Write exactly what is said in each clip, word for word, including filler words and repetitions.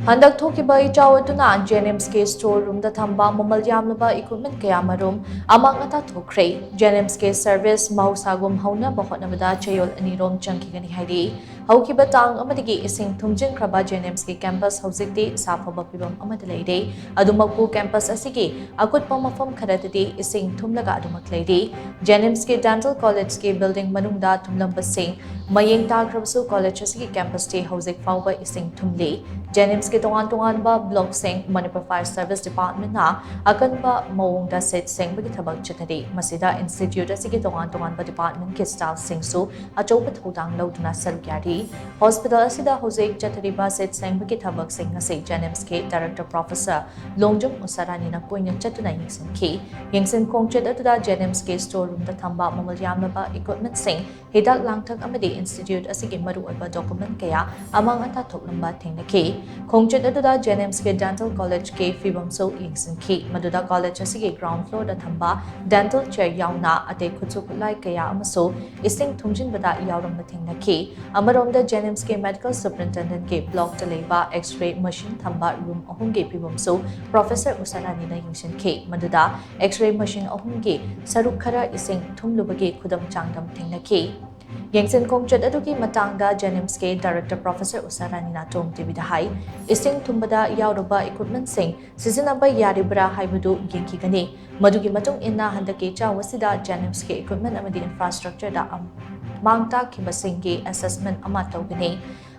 ꯍꯟꯗꯛ ꯊꯣꯛꯈꯤꯕ ꯏꯆꯥꯎ ꯑꯗꯨꯅ JNIMSꯀꯤ store roomꯗ ꯊꯝꯕ ꯃꯃꯜ ꯌꯥꯝꯂꯕ equipment ꯀꯌꯥ ꯃꯔꯨꯝ ꯑꯃꯥꯡ ꯑꯇꯥ ꯊꯣꯛꯈ꯭ꯔꯦ꯫ JNIMSꯀꯤ service ꯃꯍꯧꯁꯥꯒꯨꯝ ꯍꯧꯅꯕ ꯍꯣꯠꯅꯕꯗ ꯆꯌꯣꯜ ꯑꯅꯤꯔꯣꯝ ꯆꯪꯈꯤꯒꯅꯤ ꯍꯥꯏꯔꯤ꯫ ꯍꯧꯈꯤꯕ ꯇꯥꯡ ꯑꯃꯗꯒꯤ ꯏꯁꯤꯡ ꯊꯨꯝꯖꯤꯟꯈ꯭ꯔꯕ JNIMSꯀꯤ campus ꯍꯧꯖꯤꯛꯇꯤ ꯁꯥꯐꯕ ꯐꯤꯕꯝ ꯑꯃꯗ ꯂꯩꯔꯦ꯫ ꯑꯗꯨꯃꯛꯄꯨ campus ꯑꯁꯤꯒꯤ ꯑꯀꯨꯠꯄ ꯃꯐꯝ ꯈꯔꯗꯗꯤ ꯏꯁꯤꯡ ꯊꯨꯝꯂꯒ ꯑꯗꯨꯃꯛ ꯂꯩꯔꯤ꯫ JNIMSꯀꯤ Dental Collegeꯀꯤ building ꯃꯅꯨꯡꯗ ꯊꯨꯝꯂꯝꯕꯁꯤꯡ ꯃꯌꯦꯡ ꯇꯥꯈ꯭ꯔꯕꯁꯨ college ꯑꯁꯤꯒꯤ campusꯇꯤ ꯍꯧꯖꯤꯛ ꯐꯥꯎꯕ ꯏꯁꯤꯡ ꯊꯨꯝꯂꯤ꯫ JNIMSꯀꯤ ꯇꯣꯉꯥꯟ ꯇꯣꯉꯥꯟꯕ blockꯁꯤꯡ Manipur Fire Service Departmentꯅ ꯑꯀꯟꯕ ꯃꯑꯣꯡꯗ ꯁꯤꯠ ꯁꯦꯡꯕꯒꯤ ꯊꯕꯛ ꯆꯠꯊꯔꯤ꯫ ꯃꯁꯤꯗ institute ꯑꯁꯤꯒꯤ ꯇꯣꯉꯥꯟ ꯇꯣꯉꯥꯟꯕ departmentꯀꯤ staffꯁꯤꯡꯁꯨ ꯑꯆꯧꯕ ꯊꯧꯗꯥꯡ ꯂꯧꯗꯨꯅ ꯁꯔꯨꯛ ꯌꯥꯔꯤ꯫ Hospital ꯑꯁꯤꯗ ꯍꯧꯖꯤꯛ ꯆꯠꯊꯔꯤꯕ ꯁꯤꯠ ꯁꯦꯡꯕꯒꯤ ꯊꯕꯛꯁꯤꯡ ꯑꯁꯤ JNIMSꯀꯤ Director Professor ꯂꯣꯡꯖꯝ ꯎꯁꯥꯔꯥꯅꯤꯅ ꯄꯨꯟꯅ ꯆꯠꯇꯨꯅ ꯌꯦꯡꯁꯤꯟꯈꯤ꯫ ꯌꯦꯡꯁꯤꯟ ꯈꯣꯡꯆꯠ ꯑꯗꯨꯗ JNIMSꯀꯤ store roomꯗ ꯊꯝꯕ ꯃꯃꯜ ꯌꯥꯝꯂꯕ equipmentꯁꯤꯡ, ꯍꯤꯗꯥꯛ ꯂꯥꯡꯊꯛ ꯑꯃꯗꯤ institute ꯑꯁꯤꯒꯤ ꯃꯔꯨꯑꯣꯏꯕ document ꯀꯌꯥ ꯑꯃꯥꯡ ꯑꯇꯥ ꯊꯣꯛꯂꯝꯕ ꯊꯦꯡꯅꯈꯤ꯫ ꯈꯣꯡꯆꯠ ꯑꯗꯨꯗ JNIMSꯀꯤ Dental Collegeꯀꯤ ꯐꯤꯕꯝꯁꯨ ꯌꯦꯡꯁꯤꯟꯈꯤ, ꯃꯗꯨꯗ college ꯑꯁꯤꯒꯤ ground floorꯗ ꯊꯝꯕ dental chair ꯌꯥꯎꯅ ꯑꯇꯩ ꯈꯨꯠꯁꯨ ꯈꯨꯠꯂꯥꯏ ꯀꯌꯥ ꯑꯃꯁꯨ ꯏꯁꯤꯡ ꯊꯨꯝꯖꯤꯟꯕꯗ ꯌꯥꯎꯔꯝꯕ ꯊꯦꯡꯅꯈꯤ꯫ ꯑꯃꯔꯣꯝꯗ JNIMSꯀꯤ Medical Superintendentꯀꯤ blockꯇ ꯂꯩꯕ X-ray machine ꯊꯝꯕ room ꯑꯍꯨꯝꯒꯤ ꯐꯤꯕꯝꯁꯨ Professor ꯎꯁꯥꯔꯥꯅꯤꯅ ꯌꯦꯡꯁꯤꯟꯈꯤ, ꯃꯗꯨꯗ X-ray machine ꯑꯍꯨꯝꯒꯤ ꯁꯔꯨꯛ ꯈꯔ ꯏꯁꯤꯡ ꯊꯨꯝꯂꯨꯕꯒꯤ ꯈꯨꯗꯝ ꯆꯥꯡꯗꯝ ꯊꯦꯡꯅꯈꯤ꯫ ꯌꯦꯡꯁꯤꯟ ꯈꯣꯡꯆꯠ ꯑꯗꯨꯒꯤ ꯃꯇꯥꯡꯗ JNIMSꯀꯤ Director Professor ꯎꯁꯥꯔꯥꯅꯤꯅ TOM TVꯗ ꯍꯥꯏ, ꯏꯁꯤꯡ ꯊꯨꯝꯕꯗ ꯌꯥꯎꯔꯕ equipmentꯁꯤꯡ ꯁꯤꯖꯤꯟꯅꯕ ꯌꯥꯔꯤꯕ꯭ꯔꯥ ꯍꯥꯏꯕꯗꯨ ꯌꯦꯡꯈꯤꯒꯅꯤ꯫ ꯃꯗꯨꯒꯤ ꯃꯇꯨꯡ ꯏꯟꯅ ꯍꯟꯗꯛꯀꯤ ꯏꯆꯥꯎ ꯑꯁꯤꯗ JNIMSꯀꯤ equipment ꯑꯃꯗꯤ infrastructureꯗ ꯑꯃꯥꯡ ꯇꯥꯛꯈꯤꯕꯁꯤꯡꯒꯤ assessment ꯑꯃ ꯇꯧꯒꯅꯤ꯫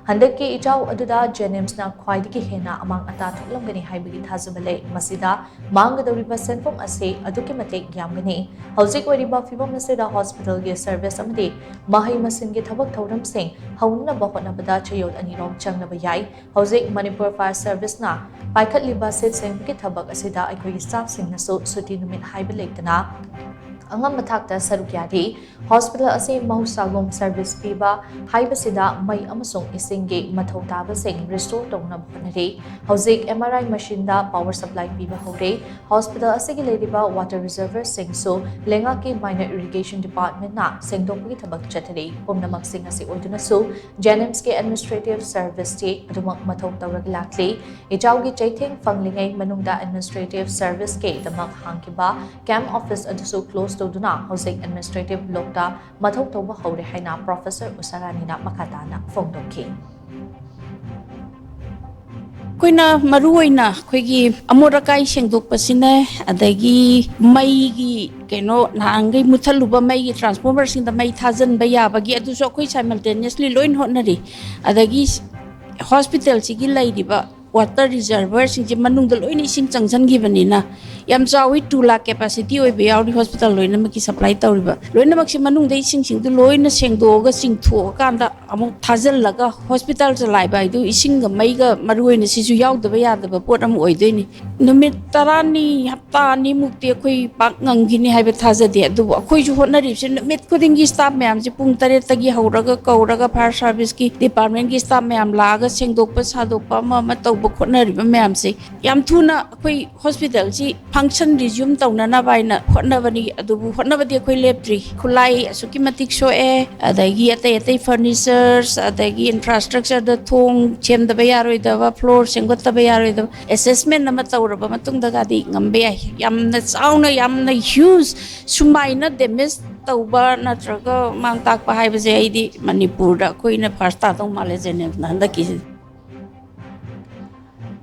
ꯍꯟꯗꯛꯀꯤ ꯏꯆꯥꯎ ꯑꯗꯨꯗ JNIMSꯅ ꯈ꯭ꯋꯥꯏꯗꯒꯤ ꯍꯦꯟꯅ ꯑꯃꯥꯡ ꯑꯇꯥ ꯊꯣꯛꯂꯝꯒꯅꯤ ꯍꯥꯏꯕꯒꯤ ꯊꯥꯖꯕ ꯂꯩ꯫ ꯃꯁꯤꯗ ꯃꯥꯡꯒꯗꯧꯔꯤꯕ ꯁꯦꯟꯐꯝ ꯑꯁꯤ ꯑꯗꯨꯛꯀꯤ ꯃꯇꯤꯛ ꯌꯥꯝꯒꯅꯤ꯫ ꯍꯧꯖꯤꯛ ꯑꯣꯏꯔꯤꯕ ꯐꯤꯕꯝ ꯑꯁꯤꯗ hospitalꯒꯤ service ꯑꯃꯗꯤ ꯃꯍꯩ ꯃꯁꯤꯡꯒꯤ ꯊꯕꯛ ꯊꯧꯔꯝꯁꯤꯡ ꯍꯧꯅꯅꯕ ꯍꯣꯠꯅꯕꯗ ꯆꯌꯣꯜ ꯑꯅꯤꯔꯣꯝ ꯆꯪꯂꯕ ꯌꯥꯏ꯫ ꯍꯧꯖꯤꯛ Manipur Fire Serviceꯅ ꯄꯥꯏꯈꯠꯂꯤꯕ ꯁꯤꯠ ꯁꯦꯡꯕꯒꯤ ꯊꯕꯛ ꯑꯁꯤꯗ ꯑꯩꯈꯣꯏꯒꯤ staffꯁꯤꯡꯅꯁꯨ ꯁꯨꯇꯤ ꯅꯨꯃꯤꯠ ꯍꯥꯏꯕ ꯂꯩꯇꯅ ꯑꯉꯝꯕ ꯊꯥꯛꯇ ꯁꯔꯨꯛ ꯌꯥꯔꯤ꯫ ꯍꯣꯁꯄꯤꯇꯥꯜ ꯑꯁꯤ ꯃꯍꯧꯁꯥꯒꯨꯝ ꯁꯔꯚꯤꯁ ꯄꯤꯕ ꯍꯥꯏꯕꯁꯤꯗ ꯃꯩ ꯑꯃꯁꯨꯡ ꯏꯁꯤꯡꯒꯤ ꯃꯊꯧ ꯇꯥꯕꯁꯤꯡ ꯔꯤꯁꯇꯣꯔ ꯇꯧꯅꯕ ꯍꯣꯠꯅꯔꯤ꯫ ꯍꯧꯖꯤꯛ ꯑꯦꯝ ꯑꯥꯔ ꯑꯥꯏ ꯃꯦꯁꯤꯟꯗ ꯄꯥꯋꯔ ꯁꯄ꯭ꯂꯥꯏ ꯄꯤꯕ ꯍꯧꯔꯦ꯫ ꯍꯣꯁꯄꯤꯇꯥꯜ ꯑꯁꯤꯒꯤ ꯂꯩꯔꯤꯕ ꯋꯥꯇꯔ ꯔꯤꯖꯔꯚꯔꯁꯤꯡꯁꯨ ꯂꯩꯉꯥꯛꯀꯤ ꯃꯥꯏꯅꯔ ꯏꯔꯤꯒꯦꯁꯟ ꯗꯤꯄꯥꯔꯠꯃꯦꯟꯅ ꯁꯦꯡꯗꯣꯛꯄꯒꯤ ꯊꯕꯛ ꯆꯠꯊꯔꯤ꯫ ꯄꯨꯝꯅꯃꯛꯁꯤꯡ ꯑꯁꯤ ꯑꯣꯏꯗꯨꯅꯁꯨ ꯖꯦꯅꯤꯝꯁꯀꯤ ꯑꯦꯗꯃꯤꯅꯤꯁꯇ꯭ꯔꯦꯇꯤꯚ ꯁꯔꯚꯤꯁꯇꯤ ꯑꯗꯨꯃꯛ ꯃꯊꯧ ꯇꯧꯔꯒ ꯂꯥꯛꯂꯤ꯫ ꯏꯆꯥꯎꯒꯤ ꯆꯩꯊꯦꯡ ꯐꯪꯂꯤꯉꯩ ꯃꯅꯨꯡꯗ ꯑꯦꯗꯃꯤꯅꯤꯁꯇ꯭ꯔꯦꯇꯤꯚ ꯁꯔꯚꯤꯁꯀꯤꯗꯃꯛ ꯍꯥꯡꯈꯤꯕ ꯀꯦꯝꯞ ꯑꯣꯐꯤꯁ ꯑꯗꯨꯁꯨ ꯀ꯭ꯂꯣꯖ ꯇꯧꯗꯨꯅ ꯍꯧꯖꯤꯛ ꯑꯦꯗꯃꯤꯅꯤꯁꯇ꯭ꯔꯦꯇꯤꯚ ꯕ꯭ꯂꯣꯛꯇ ꯃꯊꯧ ꯇꯧꯕ ꯍꯧꯔꯦ ꯍꯥꯏꯅ ꯄ꯭ꯔꯣꯐꯦꯁꯔ ꯎꯁꯥꯔꯥꯅꯤꯅ ꯃꯈꯥ ꯇꯥꯅ ꯐꯣꯡꯗꯣꯛꯈꯤ꯫ ꯑꯩꯈꯣꯏꯅ ꯃꯔꯨ ꯑꯣꯏꯅ ꯑꯩꯈꯣꯏꯒꯤ ꯑꯃꯣꯠ ꯑꯀꯥꯏ ꯁꯦꯡꯗꯣꯛꯄꯁꯤꯅꯦ, ꯑꯗꯒꯤ ꯃꯩꯒꯤ ꯀꯩꯅꯣ ꯅꯍꯥꯟꯈꯩ ꯃꯨꯠꯊꯠꯂꯨꯕ ꯃꯩꯒꯤ ꯇ꯭ꯔꯥꯟꯁꯐꯣꯔꯃꯔꯁꯤꯡꯗ ꯃꯩ ꯊꯥꯖꯤꯟꯕ ꯌꯥꯕꯒꯤ ꯑꯗꯨꯁꯨ ꯑꯩꯈꯣꯏ ꯁꯥꯏꯃꯜꯇꯦꯅꯤꯌꯁꯂꯤ ꯂꯣꯏꯅ ꯍꯣꯠꯅꯔꯤ꯫ ꯑꯗꯒꯤ ꯍꯣꯁꯄꯤꯇꯥꯜꯁꯤꯒꯤ ꯂꯩꯔꯤꯕ ꯋꯥꯇꯔ ꯔꯤꯖꯔꯚꯔꯁꯤꯡꯁꯦ ꯃꯅꯨꯡꯗ ꯂꯣꯏꯅ ꯏꯁꯤꯡ ꯆꯪꯁꯤꯟꯈꯤꯕꯅꯤꯅ ꯌꯥꯝ ꯆꯥꯎꯋꯤ, ꯇꯨ ꯂꯥꯛ ꯀꯦꯄꯥꯁꯤꯇꯤ ꯑꯣꯏꯕ ꯌꯥꯎꯔꯤ ꯍꯣꯁꯄꯤꯇꯥꯜ ꯂꯣꯏꯅꯃꯛꯀꯤ ꯁꯄ꯭ꯂꯥꯏ ꯇꯧꯔꯤꯕ꯫ ꯂꯣꯏꯅꯃꯛꯁꯦ ꯃꯅꯨꯡꯗ ꯏꯁꯤꯡꯁꯤꯡꯗꯨ ꯂꯣꯏꯅ ꯁꯦꯡꯗꯣꯛꯑꯒ ꯆꯤꯡꯊꯣꯛꯑꯀꯥꯟꯗ ꯑꯃꯨꯛ ꯊꯥꯖꯤꯜꯂꯒ ꯍꯣꯁꯄꯤꯇꯥꯜ ꯆꯂꯥꯏꯕ ꯍꯥꯏꯗꯨ ꯏꯁꯤꯡꯒ ꯃꯩꯒ ꯃꯔꯨ ꯑꯣꯏꯅ ꯁꯤꯁꯨ ꯌꯥꯎꯗꯕ ꯌꯥꯗꯕ ꯄꯣꯠ ꯑꯃ ꯑꯣꯏꯗꯣꯏꯅꯤ꯫ ꯅꯨꯃꯤꯠ ꯇꯔꯥꯅꯤ, ꯍꯞꯇꯥ ꯑꯅꯤꯃꯨꯛꯇꯤ ꯑꯩꯈꯣꯏ ꯄꯥꯛ ꯉꯝꯈꯤꯅꯤ ꯍꯥꯏꯕ ꯊꯥꯖꯗꯦ꯫ ꯑꯗꯨꯕꯨ ꯑꯩꯈꯣꯏꯁꯨ ꯍꯣꯠꯅꯔꯤꯕꯁꯦ ꯅꯨꯃꯤꯠ ꯈꯨꯗꯤꯡꯒꯤ ꯁ꯭ꯇꯥꯐ ꯃꯌꯥꯝꯁꯦ ꯄꯨꯡ ꯇꯔꯦꯠꯇꯒꯤ ꯍꯧꯔꯒ ꯀꯧꯔꯒ ꯐꯥꯌꯔ ꯁꯥꯔꯚꯤꯁꯀꯤ ꯗꯤꯄꯥꯔꯠꯃꯦꯟꯒꯤ ꯁ꯭ꯇꯥꯐ ꯃꯌꯥꯝ ꯂꯥꯛꯑꯒ ꯁꯦꯡꯗꯣꯛꯄ ꯁꯥꯗꯣꯛꯄ ꯑꯃ ꯑꯃ ꯇꯧꯕ ꯈꯣꯠꯅꯔꯤꯕ ꯃꯌꯥꯝꯁꯦ ꯌꯥꯝ ꯊꯨꯅ ꯑꯩꯈꯣꯏ ꯍꯣꯁꯄꯤꯇꯥꯜꯁꯤ ꯐꯪꯁꯟ ꯔꯤꯖ꯭ꯌꯨꯝ ꯇꯧꯅꯅꯕ ꯍꯥꯏꯅ ꯍꯣꯠꯅꯕꯅꯤ꯫ ꯑꯗꯨꯕꯨ ꯍꯣꯠꯅꯕꯗꯤ ꯑꯩꯈꯣꯏ ꯂꯦꯞꯇ꯭ꯔꯤ꯫ ꯈꯨꯠꯂꯥꯏ ꯑꯁꯨꯛꯀꯤ ꯃꯇꯤꯛ ꯁꯣꯛꯑꯦ, ꯑꯗꯒꯤ ꯑꯇꯩ ꯑꯇꯩ ꯐꯔꯅꯤꯆꯔꯁ, ꯑꯗꯒꯤ ꯏꯟꯐ꯭ꯔꯥꯁ꯭ꯇ꯭ꯔꯛꯆꯔꯗ ꯊꯣꯡ ꯁꯦꯝꯗꯕ ꯌꯥꯔꯣꯏꯗꯕ, ꯐ꯭ꯂꯣꯔ ꯁꯦꯝꯒꯠꯇꯕ ꯌꯥꯔꯣꯏꯗꯕ, ꯑꯦꯁꯦꯁꯃꯦꯟ ꯑꯃ ꯇꯧꯔꯕ ꯃꯇꯨꯡꯗꯒꯗꯤ ꯉꯝꯕ ꯌꯥꯏ꯫ ꯌꯥꯝꯅ ꯆꯥꯎꯅ, ꯌꯥꯝꯅ ꯍ꯭ꯌꯨꯖ ꯁꯨꯃꯥꯏꯅ ꯗꯦꯃꯦꯖ ꯇꯧꯕ ꯅꯠꯇ꯭ꯔꯒ ꯃꯥꯡ ꯇꯥꯛꯄ ꯍꯥꯏꯕꯁꯦ ꯑꯩꯗꯤ ꯃꯅꯤꯄꯨꯔꯗ ꯑꯩꯈꯣꯏꯅ ꯐꯥꯔꯁ ꯇꯥꯗꯧ ꯃꯥꯜꯂꯦ ꯖꯦꯅꯤꯝꯁꯅ ꯍꯟꯗꯛꯀꯤꯁꯤꯗꯤ꯫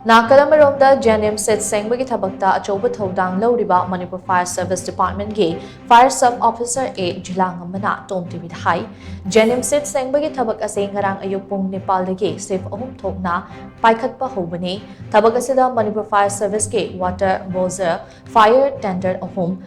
ꯅꯥꯀꯜ ꯑꯃꯔꯣꯝꯗ ꯖꯦꯅꯤꯝꯁ ꯁꯤꯠ ꯁꯦꯡꯕꯒꯤ ꯊꯕꯛꯇ ꯑꯆꯧꯕ ꯊꯧꯗꯥꯡ ꯂꯧꯔꯤꯕ ꯃꯅꯤꯄꯨꯔ ꯐꯥꯌꯔ ꯁꯔꯚꯤꯁ ꯗꯤꯄꯥꯔꯠꯃꯦꯟꯒꯤ ꯐꯥꯌꯔ ꯁꯕ ꯑꯣꯐꯤꯁꯔ ꯑꯦ ꯖꯤꯂꯥꯉꯝꯕꯅ ꯇꯣꯝ ꯇꯤꯚꯤꯗ ꯍꯥꯏ, ꯖꯦꯅꯤꯝꯁ ꯁꯤꯠ ꯁꯦꯡꯕꯒꯤ ꯊꯕꯛ ꯑꯁꯤ ꯉꯔꯥꯡ ꯑꯌꯨꯛ ꯄꯨꯡ ꯅꯤꯄꯥꯜꯗꯒꯤ ꯁꯤꯐ ꯑꯍꯨꯝ ꯊꯣꯛꯅ ꯄꯥꯏꯈꯠꯄ ꯍꯧꯕꯅꯤ꯫ ꯊꯕꯛ ꯑꯁꯤꯗ ꯃꯅꯤꯄꯨꯔ ꯐꯥꯌꯔ ꯁꯔꯚꯤꯁꯀꯤ ꯋꯥꯇꯔ ꯕꯣꯖꯔ, ꯐꯥꯌꯔ ꯇꯦꯟꯗꯔ ꯑꯍꯨꯝ,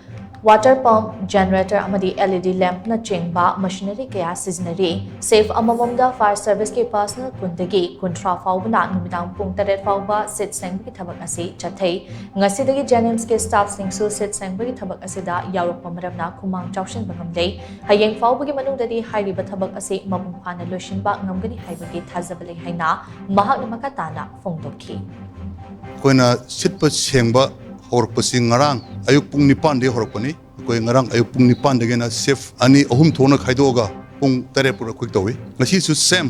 Water pump, generator ꯑꯃꯗꯤ L E D lamp ꯅꯆꯤꯡꯕ machinery ꯀꯌꯥ ꯁꯤꯖꯤꯟꯅꯔꯤ꯫ Shift ꯑꯃꯃꯝꯗ fire service ꯀꯤ personnel ꯀꯨꯟꯗꯒꯤ ꯀꯨꯟꯊ꯭ꯔꯥ ꯐꯥꯎꯕꯅ ꯅꯨꯃꯤꯗꯥꯡ ꯄꯨꯡ ꯇꯔꯦꯠ ꯐꯥꯎꯕ ꯁꯤꯠ ꯁꯦꯡꯕꯒꯤ ꯊꯕꯛ ꯑꯁꯤ ꯆꯠꯊꯩ꯫ ꯉꯁꯤꯗꯒꯤ JNIMS ꯀꯤ staff ꯁꯤꯡꯁꯨ ꯁꯤꯠ ꯁꯦꯡꯕꯒꯤ ꯊꯕꯛ ꯑꯁꯤꯗ ꯌꯥꯎꯔꯛꯄ ꯃꯔꯝꯅ ꯈꯨꯃꯥꯡ ꯆꯥꯎꯁꯤꯟꯕ ꯉꯝꯂꯦ꯫ ꯍꯌꯦꯡ ꯐꯥꯎꯕꯒꯤ ꯃꯅꯨꯡꯗꯗꯤ ꯍꯥꯏꯔꯤꯕ ꯊꯕꯛ ꯑꯁꯤ ꯃꯄꯨꯡ ꯐꯥꯅ ꯂꯣꯏꯁꯤꯟꯕ ꯉꯝꯒꯅꯤ ꯍꯥꯏꯕꯒꯤ ꯊꯥꯖꯕ ꯂꯩ ꯍꯥꯏꯅ ꯃꯍꯥꯛꯅ ꯃꯈꯥ ꯇꯥꯅ ꯐꯣꯡꯗꯣꯛꯈꯤ꯫ ꯑꯩꯈꯣꯏꯅ ꯁꯤꯠꯄ ꯁꯦꯡꯕ ꯍꯧꯔꯛꯄꯁꯤ ꯉꯔꯥꯡ ꯑꯌꯨꯛ ꯄꯨꯡ ꯅꯤꯄꯥꯟꯗꯒꯤ ꯍꯧꯔꯛꯄꯅꯤ꯫ ꯑꯩꯈꯣꯏ ꯉꯔꯥꯡ ꯑꯌꯨꯛ ꯄꯨꯡ ꯅꯤꯄꯥꯟꯗꯒꯤꯅ shift ꯑꯅꯤ ꯑꯍꯨꯝ ꯊꯣꯛꯅ ꯈꯥꯏꯗꯣꯛꯑꯒ ꯄꯨꯡ ꯇꯔꯦꯠ ꯐꯥꯎ ꯑꯩꯈꯣꯏ ꯇꯧꯏ꯫ ꯉꯁꯤꯁꯨ same,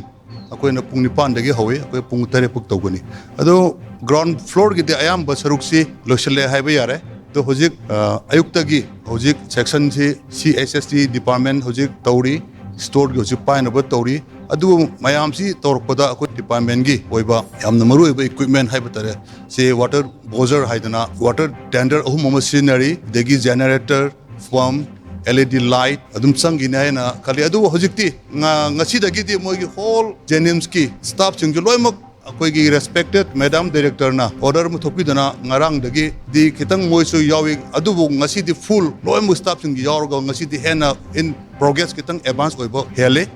ꯑꯩꯈꯣꯏꯅ ꯄꯨꯡ ꯅꯤꯄꯥꯟꯗꯒꯤ ꯍꯧꯏ, ꯑꯩꯈꯣꯏ ꯄꯨꯡ ꯇꯔꯦꯠ ꯐꯥꯎ ꯇꯧꯒꯅꯤ꯫ ꯑꯗꯣ ground floor ꯒꯤꯗꯤ ꯑꯌꯥꯝꯕ ꯁꯔꯨꯛꯁꯤ ꯂꯣꯏꯁꯤꯜꯂꯦ ꯍꯥꯏꯕ ꯌꯥꯔꯦ꯫ ꯑꯗꯣ ꯍꯧꯖꯤꯛ ꯑ, ꯑꯌꯨꯛꯇꯒꯤ ꯍꯧꯖꯤꯛ section ꯁꯤ C H S T department ꯍꯧꯖꯤꯛ ꯇꯧꯔꯤ, store ꯒꯤ ꯍꯧꯖꯤꯛ ꯄꯥꯏꯅꯕ ꯇꯧꯔꯤ꯫ ꯑꯗꯨꯕꯨ ꯃꯌꯥꯝꯁꯤ ꯇꯧꯔꯛꯄꯗ ꯑꯩꯈꯣꯏ department ꯀꯤ ꯑꯣꯏꯕ ꯌꯥꯝꯅ ꯃꯔꯨꯑꯣꯏꯕ equipment ꯍꯥꯏꯕ ꯇꯥꯔꯦ, ꯁꯤ water boozer ꯍꯥꯏꯗꯅ water tender ꯑꯍꯨꯝ ꯑꯃ ꯁꯤꯖꯤꯟꯅꯔꯤ, ꯑꯗꯒꯤ generator, pump, L E D light ꯑꯗꯨꯝ ꯆꯪꯈꯤꯅꯤ ꯍꯥꯏꯅ ꯈꯜꯂꯤ꯫ ꯑꯗꯨꯕꯨ ꯍꯧꯖꯤꯛꯇꯤ ꯉ-, ꯉꯁꯤꯗꯒꯤꯗꯤ ꯃꯣꯏꯒꯤ whole JNIMS ꯀꯤ staff ꯁꯤꯡꯁꯨ ꯂꯣꯏꯅꯃꯛ ꯑꯩꯈꯣꯏꯒꯤ respected madam director ꯅ order ꯑꯃ ꯊꯣꯛꯄꯤꯗꯅ ꯉꯔꯥꯡꯗꯒꯤꯗꯤ ꯈꯤꯇꯪ ꯃꯣꯏꯁꯨ ꯌꯥꯎꯏ, ꯑꯗꯨꯕꯨ ꯉꯁꯤꯗꯤ full ꯂꯣꯏꯅꯃꯛ staff ꯁꯤꯡ ꯌꯥꯎꯔꯒ ꯉꯁꯤꯗꯤ ꯍꯦꯟꯅ in progress ꯈꯤꯇꯪ advance ꯑꯣꯏꯕ ꯍꯦꯜꯂꯤ꯫